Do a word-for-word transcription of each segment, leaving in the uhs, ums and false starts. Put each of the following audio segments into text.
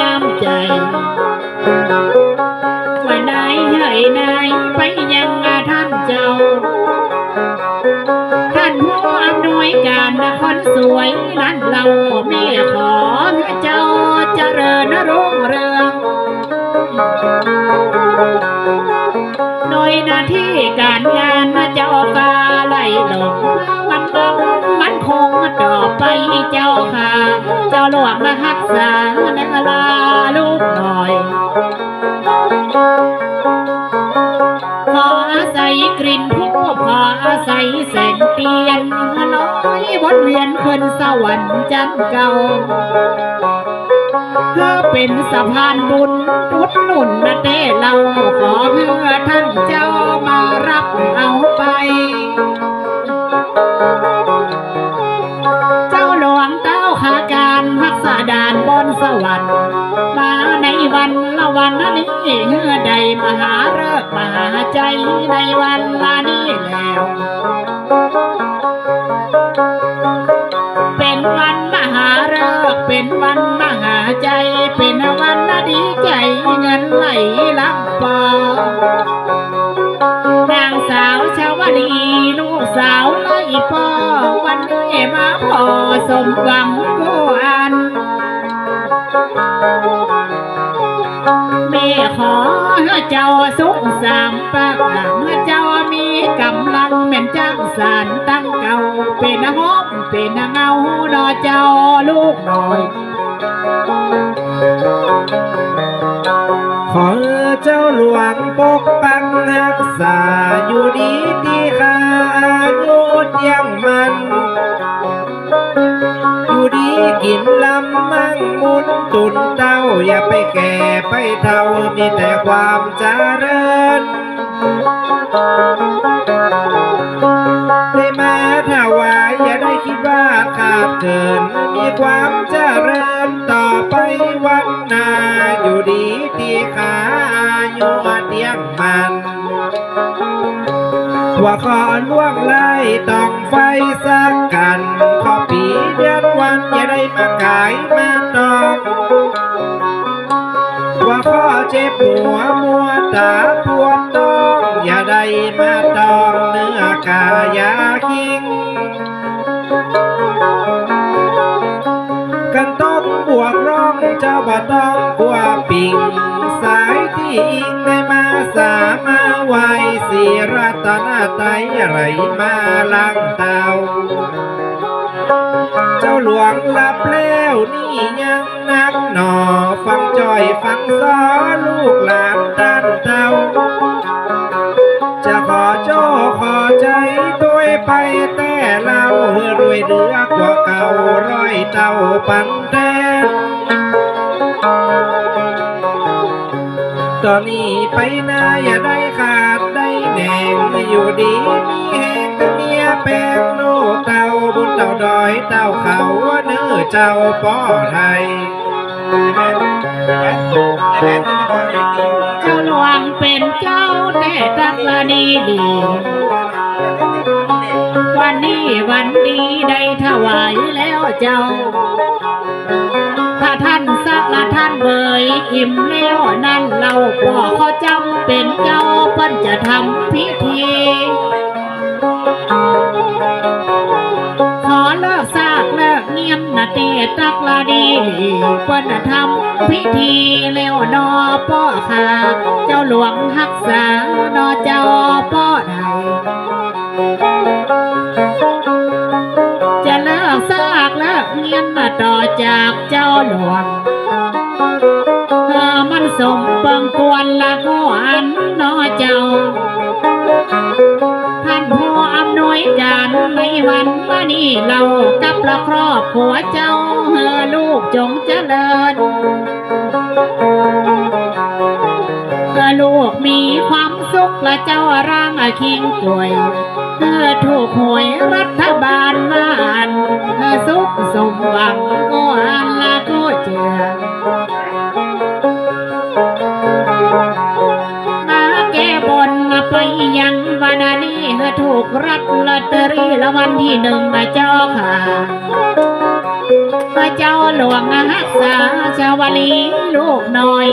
น้ำใจ๋ ว่าไหนเอ่ยไหนไปยังท่านเจ้า ท่านผู้อำนวยการนะคนสวยนั้นเล่า แม่ขอเจ้าเจริญรุ่งเรือง โดยหน้าตี้ก๋านงานนะเจ้าฟ้าไล่ลง มันมั่งมั่นคงต่อไปเจ้าค่ะ เจ้าหลวงมาฮักษานะลาลูกน้อย ขออาศัยกลิ่นธูป ขออาศัยแสงเตียน ลอยวนเวียนขึ้นสวรรค์จั้นเก้า เพื่อเป๋นสะพานบุญอุดหนุนนะเต้เล่า ขอหื้อท่านเจ้ามาฮับเอาไป เจ้าหลวงเต้าข้าก๋านฮักษาดานบนสวรรค์ มาในวันละวันนี้ หื้อได้มหาฤกษ์มหาชัยในวันละนี้แล้ว เป๋นวันมหาฤกษ์ เป๋นวันมหาชัย เป๋นวันดีใจ๋เงินไหลหลั่งปอ นางสาวชาวลี ลูกสาวไล่ป้อ วันนี้มาผ่อสมหวังกู้อัน แม่ขอหื้อเจ้าสุขสามประก๋าน หื้อเจ้ามีก๋ำลังเหมือนจ๊างสานตั้งเก่า เป๋นฮ่มเป๋นเงาเนาะเจ้าลูกน้อย ขอหื้อเจ้าหลวงปกปักฮักษา อยู่ดีตี้คาอายุเตี้ยงมั่น อยู่ดีกิ๋นลำมั่งบุญตุนเต้า อย่าไปแก่ไปเฒ่า มีแต่ความเจริญ ได้มาถวายอย่าได้กึ๊ดว่าขาดเขิน มีความเจริญต่อไปวันหน้า อยู่ดีตี้คาอายุเตี้ยงมั่น ว่าขอล่วงไล่ต้องไฟสักกั๋น ขอปี๋เดือนวันอย่าได้มาก๋ายมาตอง ว่าขอเจ็บหัวมัวต๋าปวดต๊อง อย่าได้มาตองเนื้อก๋ายาคิง กั๋นต้องบวกร่องเจ้าบ่ต้องกั๋วปิง สายตี้อิงได้มาสามาไหว้ ศรีรัตนตรัยไหลมาหลังเต้า เจ้าหลวงหลับแล้วนี่ยังนักหนอ ฟังจ้อยฟังซ้อลูกหลานต้านเต้า จะขอโจ้ขอใจ๊ตวยไปแต๊เล่า หื้อรวยเหลือกว่าเก่าร้อยเต้าปันแต๊ ต่อนี้ไปหน้าอย่าได้ขาดได้แหนง อยู่ดีมีแฮงเมียแปงลูกเต้า บุญเต้าดอยเต้าเขาเน้อเจ้าป้อไทย เจ้าหลวงเป๋นเจ้าแต๊ตั๊กละดีดี วันนี้วันดีได้ถวายแล้วเจ้า ถ้าท่านสักละท่านเบยอิ่มแล้วนั้นเล่า ป้อขอจำเป๋นเจ้าเปิ้นจะทำพิธี ขอเลิกซากเลิกเงี้ยนนะเตตั๊กละดี เปิ้นน่ะทำพิธีแล้วเนาะป้อข้า เจ้าหลวงฮักษาเนาะเจ้าป้อไทย จะเลิกซากเลิกเงี้ยนนะต่อจากเจ้าหลวง เออ มันสมเปิงควรละก็อันเนาะเจ้า ท่านผู้อำนวยการในวันนี้เล่ากับละครอบครัวเจ้า เออ ลูกจงเจริญ เออ ลูกมีความสุขละเจ้าร่างอะคิงป่วย เออ ถูกหวยรัฐบาลมาอัน เออ สุขสมหวังก็อันละก็เจือ มาแก้บนไปยังวันนี้ ถูกรับลอตเตอรี่รางวัลที่หนึ่งนะเจ้าข้า เจ้า หลวงฮักษาชาวลีลูกน้อย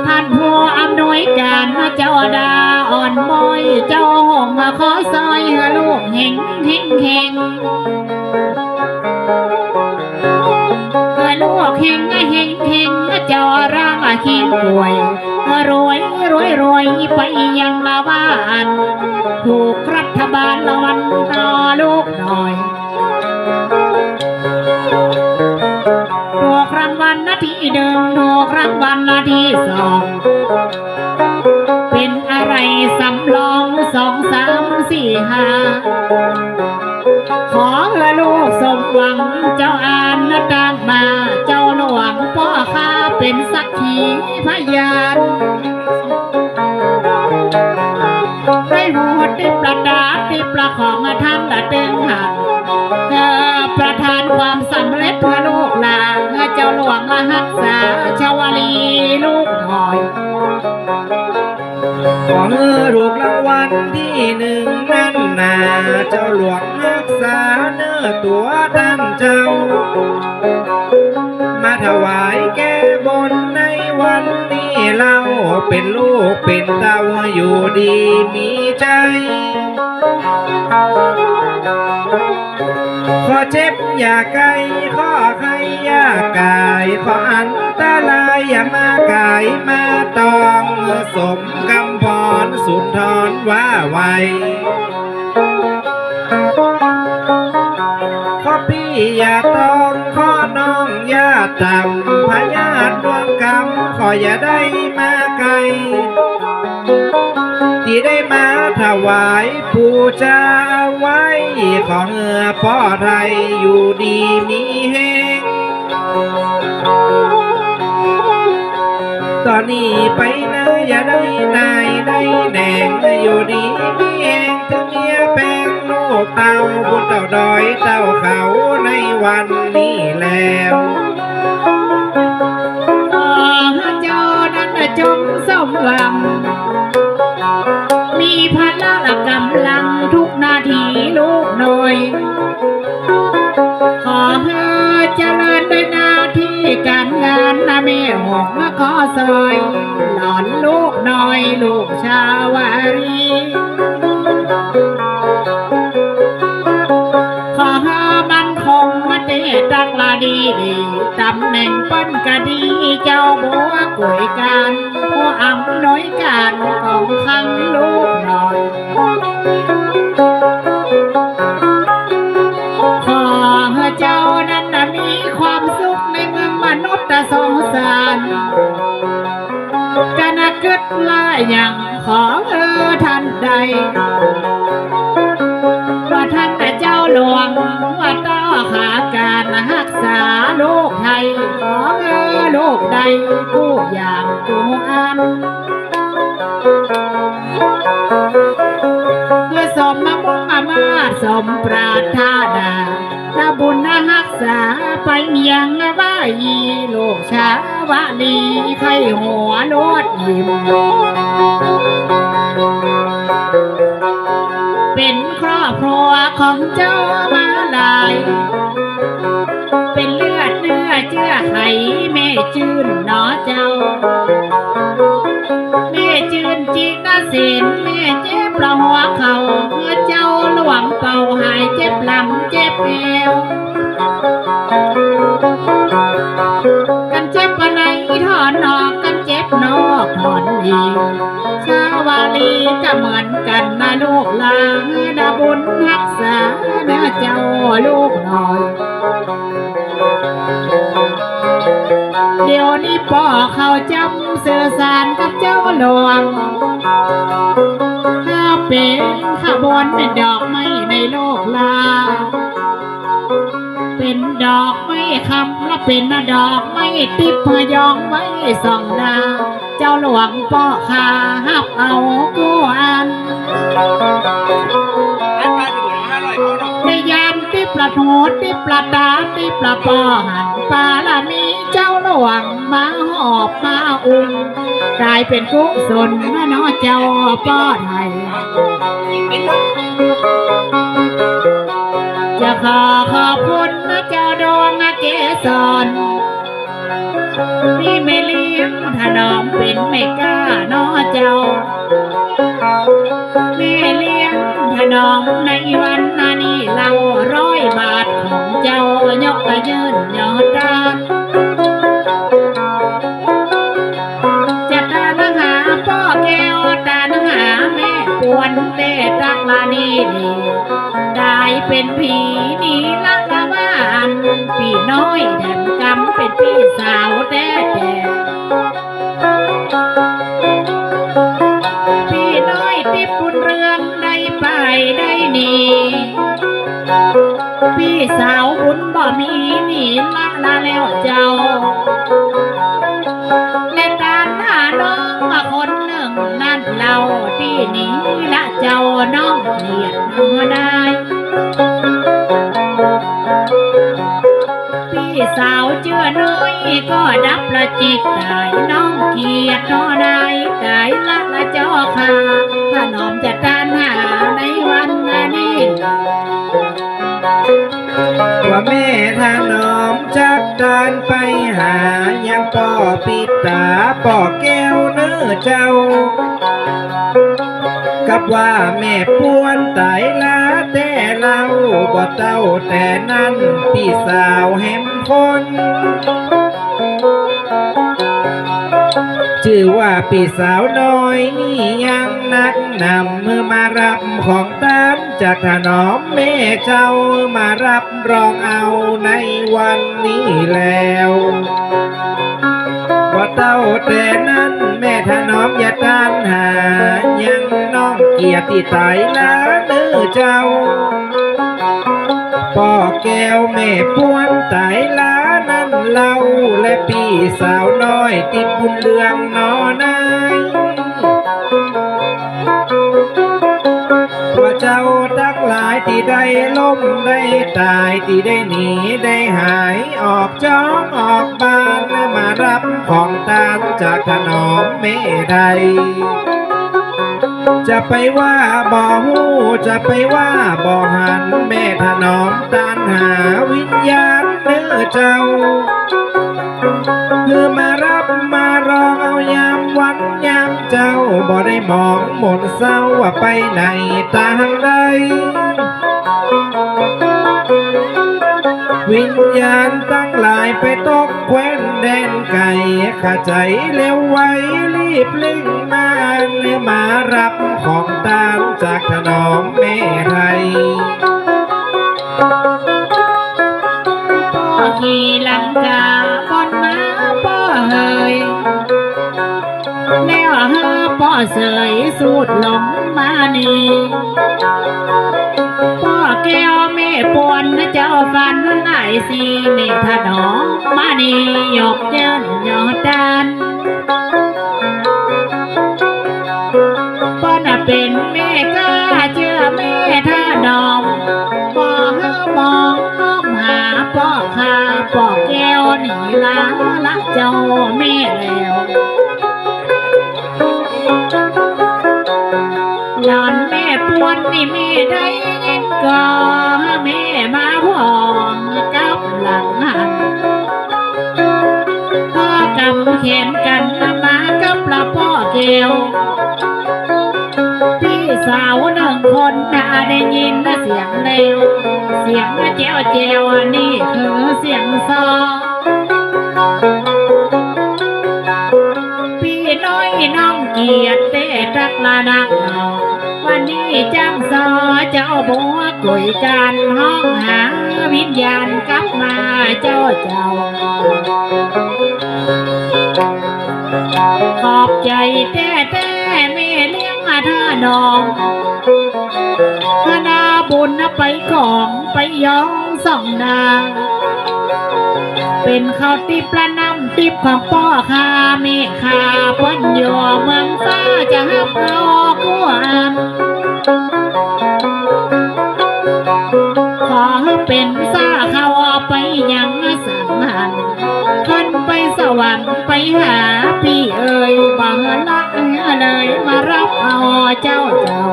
ต้านผู้อำนวยก๋านเจ้าดาอ่อนม้อย เจ้าหงส์ขอซอยหื้อลูกเฮงเฮงเฮง หื้อลูกเฮงเฮงเฮง เจ้าร่างเฮงรวย รวยรวยรวยไปยังละบ้าน ถูกรัฐบาลรางวัลต่อลูกน้อย ถูกรางวัลนะตี้นึ่ง ถูกรางวัลนะตี้สอง เป๋นอะไรสำรองสองสามสี่ห้า ขอหื้อลูกสมหวังเจ้าอันตั้งมา เจ้าหลวงป้อข้าเป๋นสักขีพยาน ได้ฮู้ติดประดาติดประของต้านละตึงหัน เอ่อ ประทานความสำเร็จหื้อลูกหลาน เจ้าหลวงฮักษาชาวลีลูกน้อย ขอหื้อถูกรางวัลตี้นึ่งนั้นนา เจ้าหลวงฮักษาเนื้อตั๋วต้านเจ้า มาถวายแก้บนในวันนี้เล่า เป๋นลูกเป๋นเต้าอยู่ดีมีใจ๋ ขอเจ็บอย่าไข้ ขอไข้อย่ากาย ขออันตรายอย่ามาก๋ายมาตอง สมกำพรสุนทรว่าไว้ ขอปี้อย่าตอง ขอน้องอย่าต่ำ พยาธิดวงกำขออย่าได้มาไกล ตี้ได้มาถวายปู๋จาไว้ ขอหื้อป้อไทยอยู่ดีมีแฮง ต่อนี้ไปนาอย่าได้หน่ายได้แหน่ง อยู่ดีมีแฮง เถิงเมียแปงลูกเต้า บุญเต้าดอยเต้าเขาในวันนี้แล้ว ขอหื้อเจ้านั้นจงสมหวัง มีพละก๋ำลังทุกหน้าตี้ลูกน้อย ขอหื้อเจริญด้วยหน้าตี้ก๋านงานนะแม่หงส์มาขอซอย หลานลูกน้อยลูกชาวลี ขอหื้อมั่นคงมาเตะตักละดีดี ตำแหน่งเปิ้นก็ดี เจ้าบัวก๋วยก๋าน ผู้อำนวยก๋านของคลังลูกน้อย ขอหื้อเจ้านั้นนะมีความสุขในเมืองมนุษย์สงสาร กะนะกึ๊ดละอย่างขอหื้อต้านได้ ว่าต้านแต่เจ้าหลวง ว่าต่อหาก๋านฮักษาลูกไทย ขอหื้อลูกได้กู้อย่าง ผู้อัน เพื่อสมมามุ่งอามาตย์สมปรารถนา ถ้าบุญนะฮักษาไปยังว่าอีลูกชาวลี ใค่หัวโลดอิ่ม เป๋นครอบครัวของเจ้ามาหลาย เป๋นเลือดเนื้อเจื้อไขแม่จื้นหนอเจ้า แม่จื้นจิกเกษม แม่เจ็บละหัวเข่า เจ้าหลวงเป่าหายเจ็บหลังเจ็บแอว กันเจ็บในถอนออก กันเจ็บนอกถอนใน ชาวลีก็เหมือนกั๋นนะลูกหลาน นะบุญฮักษาเนื้อเจ้าลูกน้อย เดี๋ยวนี้ป้อเขาจำสื่อสารกับเจ้าหลวง ถ้าเป๋นขบวนเป๋นดอกไม้ในลูกหลาน เป๋นดอกไม้คำและเป๋นดอกไม้ติ๊บ พยองไว้ส่องหน้า เจ้าหลวงป้อข้าฮับเอากู้อัน ได้ยานติ๊บละหูติ๊บละต๋าติ๊บละป้อหัน ปารมีเจ้าหลวงมาหอบมาอุ้ม ก๋ายเป๋นกุศลนะเนาะเจ้าป้อไทย จะ ขอขอบคุณนะเจ้าดวงเกสร ตี้แม่เลี้ยงถนอมเป๋นแม่ก๊าเนาะเจ้า แม่เลี้ยงถนอมในวันนี้เล่า ร้อยบาทของเจ้ายกกระยื่นยอดตาน จะตานหาป้อแก้ว ตานหาแม่ปวน แต่ตักละนี้ดี ต๋ายเป๋นผีหนีละละบ้าน ปี้น้อยแถมกำเป๋นปี้สาวแต๊ๆ ปี้น้อยติ๊บบุญเรืองได้ไปได้หนี ปี้สาวบุญบ่มีหนีละละแล้วเจ้า และตานหาน้องคนนึ่งนั้นเล่า ตี้หนีละเจ้าน้องเขียดน้อยนาย ปี้สาวเจื้อน้อยก็ดับละจิตต๋าย น้องเขียดน้อยนายต๋ายละละเจ้าข้า ถนอมจะตานหาในวันนี้ ว่าแม่ถนอมจักตานไปหา ยังป้อปิดต๋าป้อแก้วเน่อเจ้า กับว่าแม่ปวนต๋ายละแต๊เล่า บ่เต้าแต่นั้นปี้สาวแหมคน จื้อว่าปี้สาวน้อยนี่ยังนักหนำ เมื่อมารับของตานจากถนอมแม่เจ้า มารับรองเอาในวันนี้แล้ว บ่เต้าแต่นั้นแม่ถนอมอย่าตานหา ยังน้องเขียดตี้ต๋ายละเน่อเจ้า ป้อแก้วแม่ปวนต๋ายละนั้นเล่า และปี้สาวน้อยติ๊บบุญเรืองน้อยนาย ว่าเจ้าตังหลายตี้ได้ล้มได้ต๋าย ตี้ได้หนีได้หายออกจ๊องออกบ้าน มารับของตานจากถนอมแม่ไทย จะไปว่าบ่ฮู้ จะไปว่าบ่หัน แม่ถนอมตานหาวิญญาณเน่อเจ้า คือมารับมารองเอายามวันยามเจ้า บ่ได้มองมนเศร้าว่าไปไหนตางใด วิญญาณตังหลายไปตกแคว้นแดนไก๋ ขะใจ๋เร็วไวรีบเร่งมา มารับของตานจากถนอมแม่ไทย ป้อขี่หลังกาป้อนมาป้อเหย แล้วหื้อป้อเสยสูดลงมานี่ ป้อแก้วแม่ปวนเจ้าฟันหลายสี แม่ถนอมมานี่ยกเจิญยอดตาน ป้อน่ะเป๋นแม่ก๊าเจื้อแม่ถนอม บ่หื้อมองน้อมหาป้อข้าป้อแก้วนี่ละละเจ้าแม่แล้ว หลานแม่ปวนนี่แม่ได้ยินก่อ แม่มาพ้องกับหลังหัน พากำแขนกั๋นมากับละป้อแก้ว ปี้สาวนึ่งคนถ้าได้ยินเสียงแล้ว เสียงแจ๊วแจ๊วนี่คือเสียงซอ ปี้น้อยน้องเขียดแต๊ตักละนักหนอ วันนี้จ้างซอเจ้าบัวกุยก๋านฮ้องหาวิญญาณกลับมาเจ้าเจ้า ขอบใจ๋แต๊แต๊แม่เลี้ยงถนอม คณะบุญไปของไปย้องส่องนา เป๋นข้าวติ๊บละน้ำติ๊บของป้อข้าแม่ข้า เปิ้นอยู่เมืองฟ้าจะฮับเอากู้อัน ขอหื้อเป๋นซ่าข้าวไปยังสังหัน ขึ้นไปสวรรค์ไปหาปี้เอ๋ย บ่ละเลยมารับเอาเจ้าเจ้า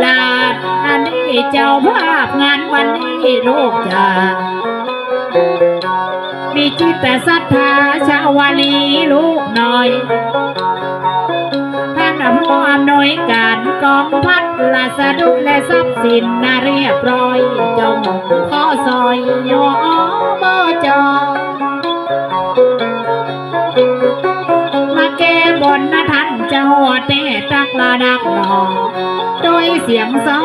ลาด อันนี้เจ้าภาพงานวันนี้ลูกจ๋า มีจิตศรัทธาชาวลีลูกน้อย ท่านผู้อำนวยการกองพัดราชดุลและทรัพย์สินน่ะเรียบร้อย เจ้าหม่อมขอซอยยอบ่จอ มาแก้บนนะท่านเจ้า แต่ตักละนักหนอ โดยเสียงซอ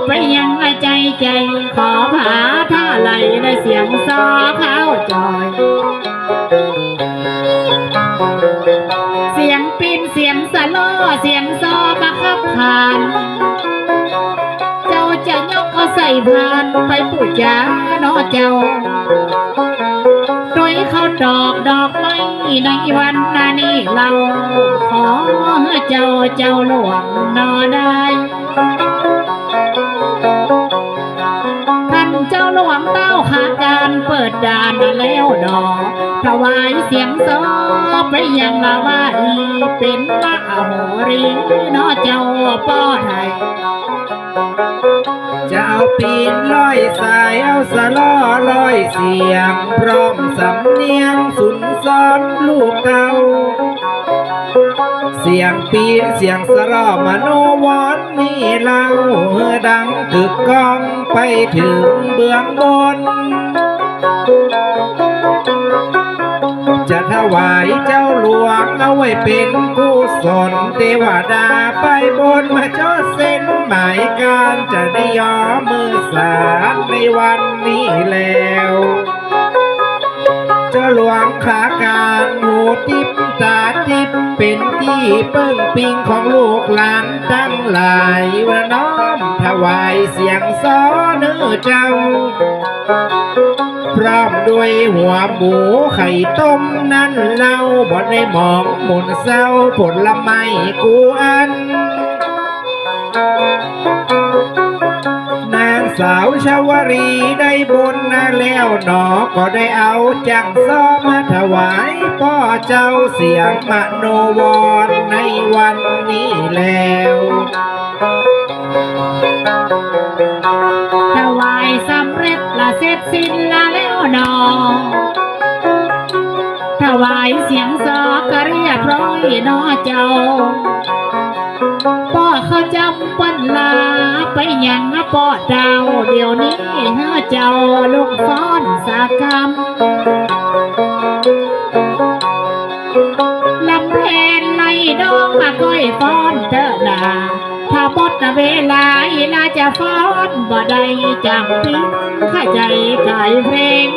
ไปยังใจใจ๋ ขอผาถ้าไหลและเสียงซอเข้าจอย เสียงปีนเสียงสะล้อเสียงซอมาขับขาน เจ้าจะยกเอาใส่พานไปปู๋จาเนาะเจ้า โดยข้าวตอกดอกไม้ในวันนี้เล่า ขอหื้อเจ้าเจ้าหลวงหนอได้ ท่านเจ้าหลวงเต้าขาการเปิดด่านแล้วหนอ ถวายเสียงซอไปยังละวาอี เป๋นมหาโหรีเนาะเจ้าป้อไทย จะเอาปีนร้อยสาย เอาสะล้อร้อยเสียง พร้อมสำเนียงสุนทรลูกเก่า เสียงปีนเสียงสะล้อมโนวรนี่เล่า หื้อดังกึกก้องไปเถิงเบื้องบน จะถวายเจ้าหลวงเอาไว้เป๋นกุศล เตวดาไปบนมาจดเส้นหมายก๋าน จะได้ยอมมือสารในวันนี้แล้ว เจ้าหลวงขาการหูติ๊บต๋าติ๊บ เป๋นตี้เปิ้งปิงของลูกหลานตังหลาย ว่าน้อมถวายเสียงซอเน่อเจ้า พร้อมด้วยหัวหมูไข่ต้มนั้นเล่า บ่ได้หมองหมุนเศร้าผลไม้กู้อัน นางสาวชวรีได้บนนาแล้วหนอ ก็ได้เอาจั่งซอมาถวายป้อเจ้าเสียงมโนวรในวันนี้แล้ว ถวายสำเร็จละเสร็จสิ้นละแล้วหนอ ถวายเสียงซอก็เรียบร้อยหนอเจ้า ป้อเขาจำเปิ้นลาไปยังป้อเต้า เดี๋ยวนี้หื้อเจ้าลุกฟ้อนสักกำ ลำเพลนไล่ดองมาก้อยฟ้อนเต๊อะนา ถ้าหมดเวลาอีหล่าจะฟ้อนบ่ได้ จ๋ำปิ๊งข้าใจ๋ก๋ายเพลง